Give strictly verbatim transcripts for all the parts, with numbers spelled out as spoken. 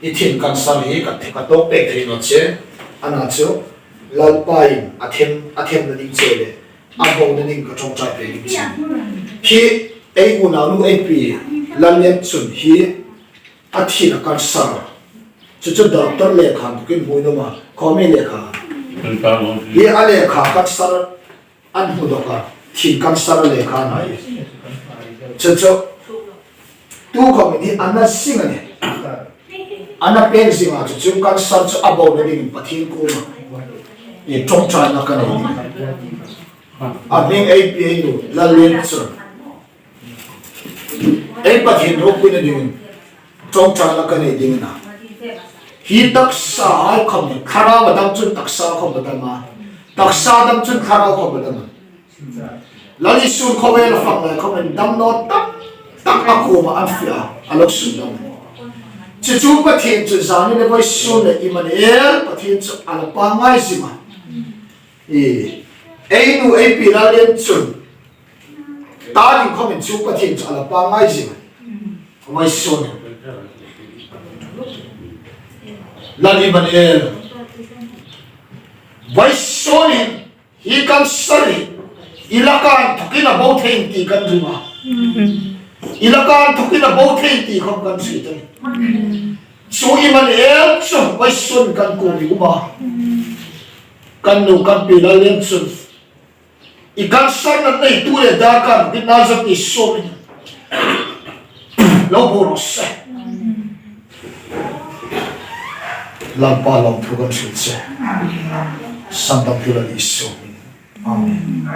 I thin cancer hi ka, ka tawk pek thei naw che. Ana chu Lalpa'n a them, a themna ding che le a bawna ding ka ṭawngṭai pek ding che. Hi ei unaunu ei pi Lallianchun hi a thin a cancer. Chu chu doctor lekha inthokin hmu nuom a, khawmi lekha. Hi a lekha cancer an hmu dawk a, thin cancer a lekha a nih. Chu chu, tu khawmin hi a na zing a nih. A na pêk zing a, chu chu cancer chu a bawna dingin Pathien kuoma i ṭawngṭaina ka nei. A hming ei pi ei nu Lallianchun ei Pathien ropuina dingin ṭawngṭaina ka nei ding a nih. Hi taksa hai khawm hi, thlarau a dam chun taksa khawm a dam a, taksa dam chun thlarau khawm a dam a. Lal Isu khawvela fang lai khawmin damnaw tak tak a kuoma an fe a, a lo sukdam. Chu chu Pathien chu zanin le vawisun le Immanuel Pathien chu a la pangngai zing a. I, ei nu ei pi Lallianchun ta ding khawmin chu Pathien chu a la pangngai zing a. Vawisun. Lal Immanuel. Vawisun hi cancer hi i laka inthokin a bo thei ti kan ring a. I laka inthokin a bo thei ti khawm kan hriet a nih. Chu Immanuel chu vawisun kan kuoma i um a. Kan nu kan pi Lallianchun i cancer natna neitu le darkar kan Nazareth Isu hmingin lo bo raw se. Lalpa lawmthu kan hril che. Sandamtu Lal Isu hmingin. Amen.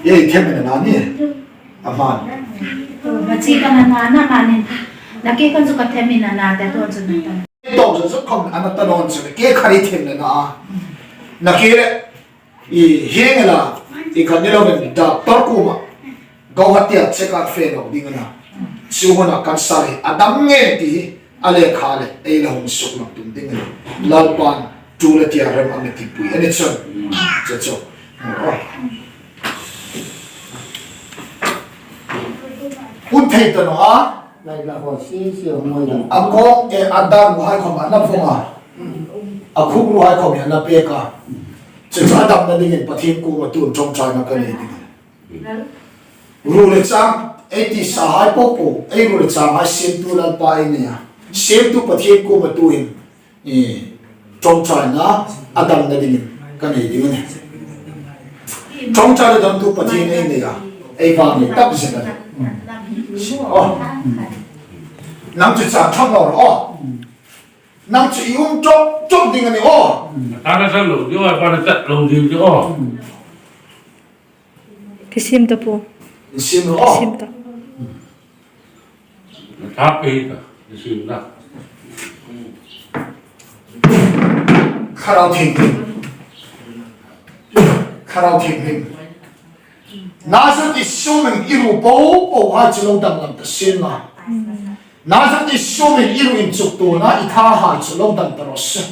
Ei, themna a na ni? A hman. Ma chi ka na na na ma ni. Na ke kan chu ka themna a na ta ton chu na ta. Tawk zuk zuk khawm a na ta naw chu. Ke khari themna a na. Na ke le, i, hieng ela, i kan ni lovin doctor kuoma, go ha tia check up fe naw ding a na. Chu huna cancer hi a dam ngei ti hi a lekha le ei la hung suklang tum ding a nih. Lalpan tu le tia rem a mi tipui a ni chun. Chu chu. Kun thei ta naw a. Lai la ho si si ho ngoi la. A kawng, e, a dar ruhai khawm a na vong a. A khuk ruhai khawm a na pêk a. Chu chu a damna dingin Pathien kuoma tuhin ṭawngṭaina ka nei ding. Ru le chang, ei tisa hai po po, ei ru le chang hai siemtu Lalpa ei nei a. Siemtu Pathien kuoma tuhin i, ṭawngṭaina a damna dingin ka nei ding a nih. Ṭawngṭaina damtu Pathien ei nei a, ei vang nei tak zet a nih. Aw. Nang chu chang ṭhak naw rawh aw. Nang chu i um ṭawk ṭawk ding a nih aw. Ka na sa lo ding aw, ka na sa lo ding aw. Ka siem ta, Pu. Siem rawh. Siem ta. Ka pe ta, siem ta. Thlarau Thienghlim. Thlarau Thienghlim. Nazareth Isu hmingin i ru po po hai chu lo danglam ta sien la. Nazareth Isu hmingin i ru inchuktuona i thahai chu lo dam ta raw se.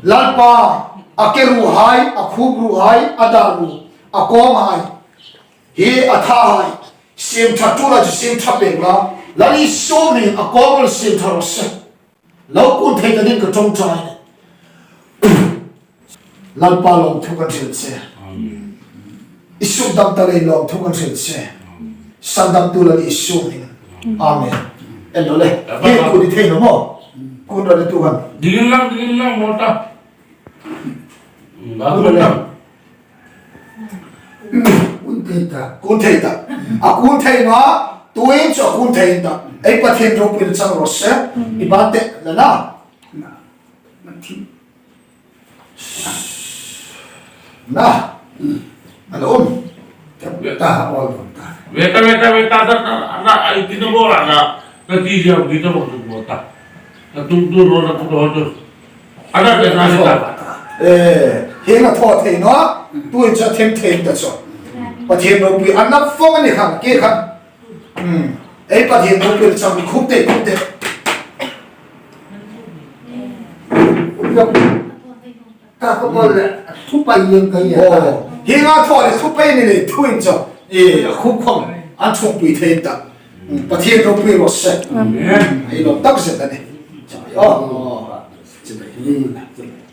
Lalpa, a ke ruhai, a khuk ruhai, a dar ru, a kawnghai. Hi a thahai siem ṭha, tu la chu siem ṭha pek la. Lal Isu hmingin a kawng lo siem ṭha raw se. Lo kun thei ta dingin ka ṭawngṭai. Lalpa lawmthu kan hril che. Amen. I sukdam ta leiin lawmthu kan hril che. Amen. Sandamtu Lal Isu hmingin. Amen. En lo le. Lalpa. Hi kun ni thei naw maw? Kun ro le tu kan. Ding lang, ding lang, maw ta. Kun ro le. Kun thei ta. Kun thei ta. A kun thei naw a, tuhin chu a kun thei ta. Ei Pathien ropuina chang raw se. I ba te la na. Na. Na thi. Na. A lo um. Ta, ta, awl ta. Weta, weta, weta, ta, ta, ta, ai, ti na bo la na. Ta ti dia, ti ta bo, tu bo ta. Ta tu, tu, ro, ta tu, ro, tu. A na, ta, ta, ta. Eh, hi na thaw thei naw. Tuhin chu a them thei ta chu. Pathien ropui, a na fawng a ni khan, ke khan. Hmm. Ei Pathien ropui chang, khum te, khum te. Ka ka bol le, thu pai yen ka ya. Oh, hi nga thaw le thu pai ni le thu in chaw. Eh, a khum khom, an chungpui thei ta. Pathien ropui raw se. Amen. Ei lo tak zet a nih. Aw. Chibai.